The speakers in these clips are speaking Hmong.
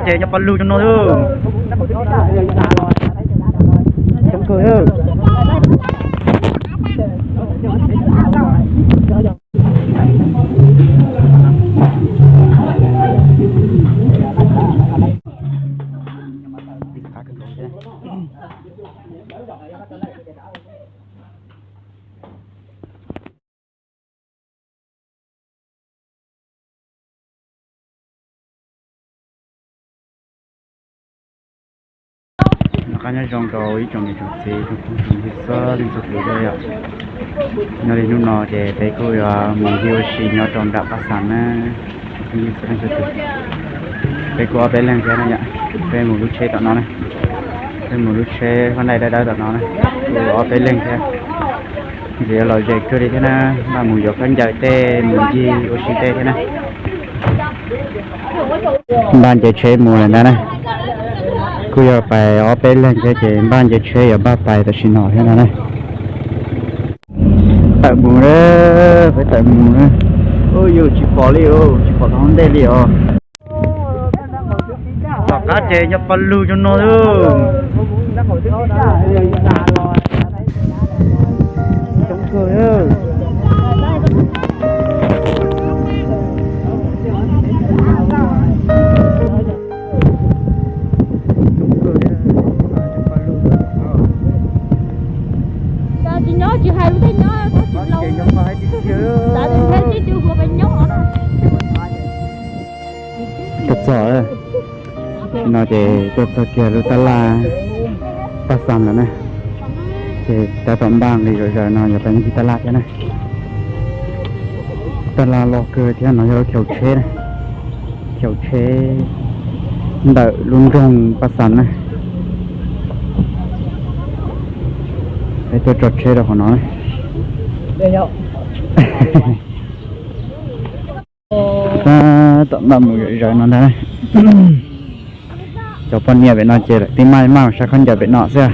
Ces nyob pab lug rau no. Coob kawg. Noj qab nyob zoo rau ib tsoom niam tsoom txiv tsoom phooj tsoom ywg txhua leej txhua tus thiab yom. Nyob li hnub no ces peb kuj yuav mus ncig ua si nyob rau nram Paj Xas na. Peb kuj ob peb leeg thiab na yom. Peb mus lub tsheb tom no na. Peb mus lub tsheb hab ntaij dawb dawb tom no na. Kuj ob peb leeg thiab. Ntxim yuav lom zem kawg li thiab na. Npaj mus yuav khaub ncaws tej mus ncig ua si tej thiab na. Npaj nce tsheb mus lawm ntag na. Kuj yog pais ob peb leeg thiab ces npaj nce tsheb yuav npaj pais tam sim no thiab no na. Tawm mus, peb tawm mus. Ub, yus tsis pom li os, tsis pom tau ntej li os. Tom qab ces nyob pab lug rau no. Coob kawg. Tuaj txog, no ces tuaj txog kiag lub tab laj Paj Xas lawm na. Ces tab tom npaj nqis zom zaws no yuav pais ncig tab laj thiab na. Tab laj loj kawg thiab, no yog lub chaw tsheb na, chaw tsheb ntawm lub nroog Paj Xas na. Peb tuaj tso tsheb rau qhov no na. Tab tom npaj mus zom zaws no ntag. Cov poj niam pem no ces lawv twb maj maj mus saib khaub ncaws pem no xwb.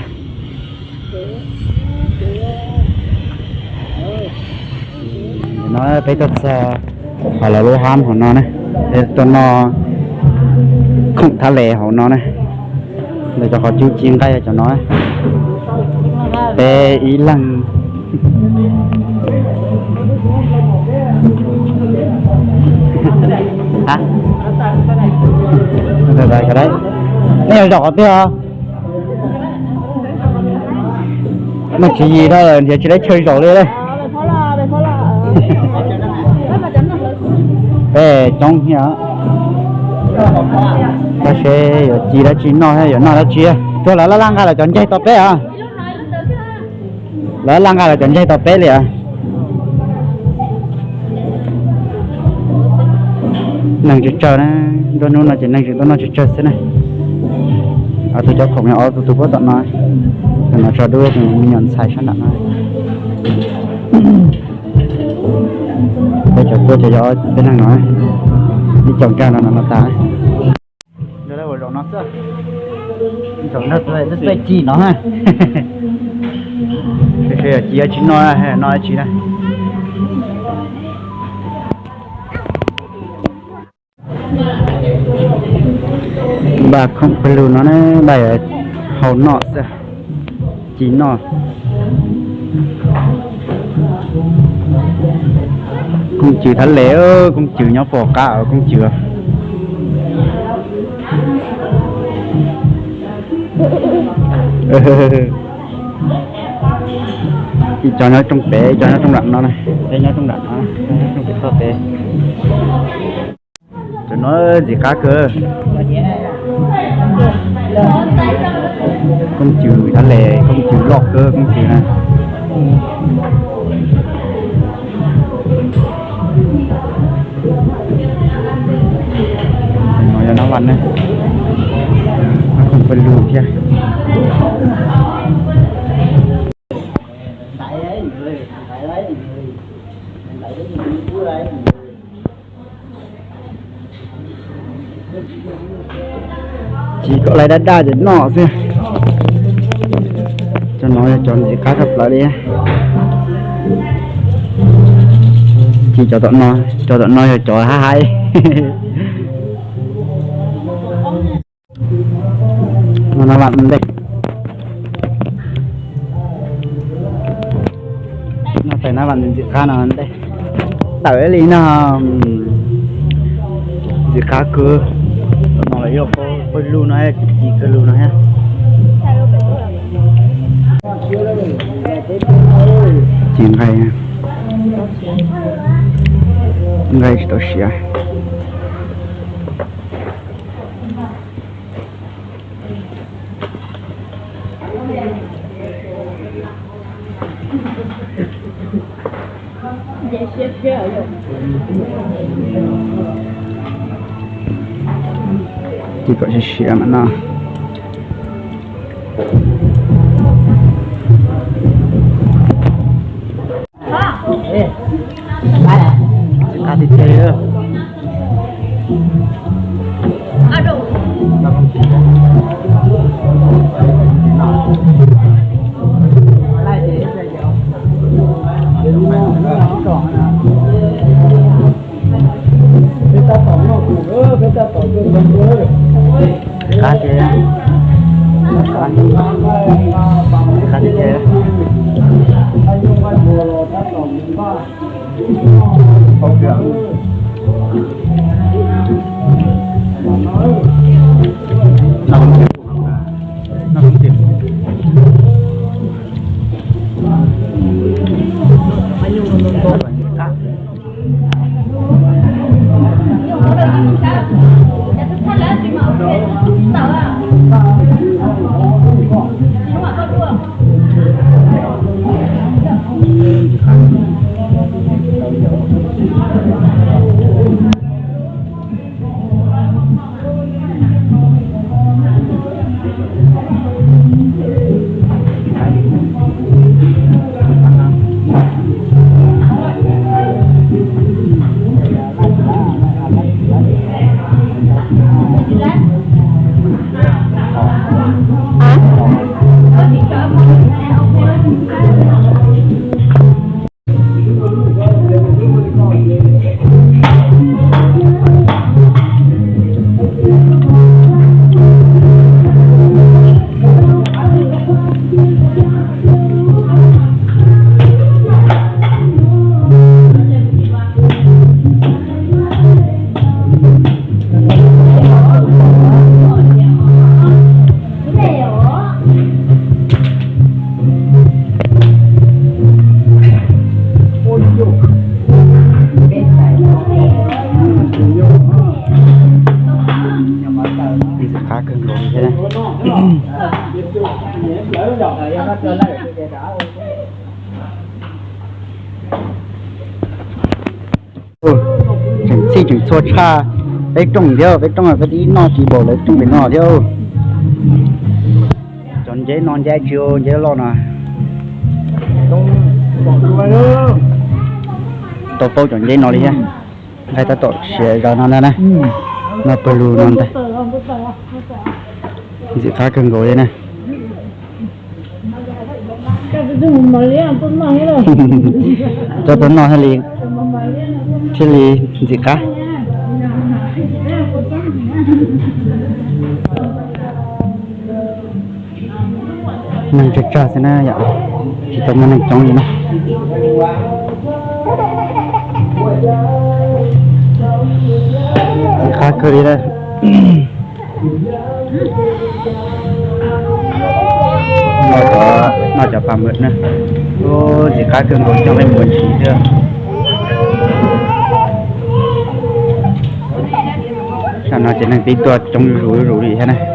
No peb tuaj txog hauv lawv lub hab hauv no na, peb tuaj noj khoom thab les hauv no na. Lawv cov qhov cub ci nqaij cov no, peb ib leeg. Nej yog zaum qhov twg os? Muaj tswv yim dhau lawm nrhiav tsis tau chaw zaum li. Peb coob thiab. Tab sis yuav ci dab tsi noj thiab yuav noj dab tsi. Tuag lawv laj laj nqa lawv cov ncaig tau peb os. Lawv laj nqa lawv cov ncaig tau peb li os. Neeg tsawg tsawg na, nruab hnub no ces neeg tseem tuaj noj tsawg tsawg xwb na. Ob tug cov khoom yog ob tug tug puab tom no, tom no tso dub tus me nyuam ntxhais sab nram no. Peb cov puab ces yog peb leeg no, ib co nkag no no no tas. Zaum no xwb, zaum no txaij ci no, seb yog ci dab tsi noj, noj dab tsi na. Npaj khoom pawg lug no na, npaj hau noj xwb, ci noj. Kooj Cws thab les, Kooj Cws nyob pem qab, Kooj Cws. Ib co nyob rooj pem, ib co nyob rooj nram no, peb nyob rooj nram no, rooj pem toj pem. Cov no ntxim qab kawg. Kooj Cws thab les, Kooj Cws loj kawg, Kooj Cws na. No yog nab vaj ne, nab khoom pawg lug thiab. Ci kom lais daj daj ces noj xwb. Cov no yog cov ntxim qab tshaj plaws li. Ci cov tom no, cov tom no yog cov haib haib. Nab vam ntej. Noj tais nab vam ntxim qab no ntej. Tawm li no, ntxim qab kawg. No los yog pawg lug no, ci kawg lug no thiab. Ci nqaij, nqaij tsis tau siav. Cia kom siav siav mam noj. Ntxim qab tiag tiag li. Ntxim qab tiag, ntxim qab tiag tiag. Ntxim qab kawg nkaus li thiab. Tseem txhij tseem txhua tshaj peb rooj thiab, peb rooj peb twb noj tsis npaum lawv rooj pem no thiab. Cov nceb no nceb tsis nceb loj no. Tau paub cov nceb no li thiab. Nqaij tab tom siav zog no ntag na. Noj pawg lug no ntag. Ntxim qab kawg nkaus li na. Coj tuaj noj thiaj li, thiaj li ntxim qab. Neeg tsawg tsawg xwb na yom, tsis tau muaj neeg coob li na. Ntxim qab kawg li na. Noj cov pas mawm na. Ntxim qab kawg nkaus, coj peb mus ua ntsis thiab. Tam no ces neeg pib tuaj coob zuj zus li thiab na.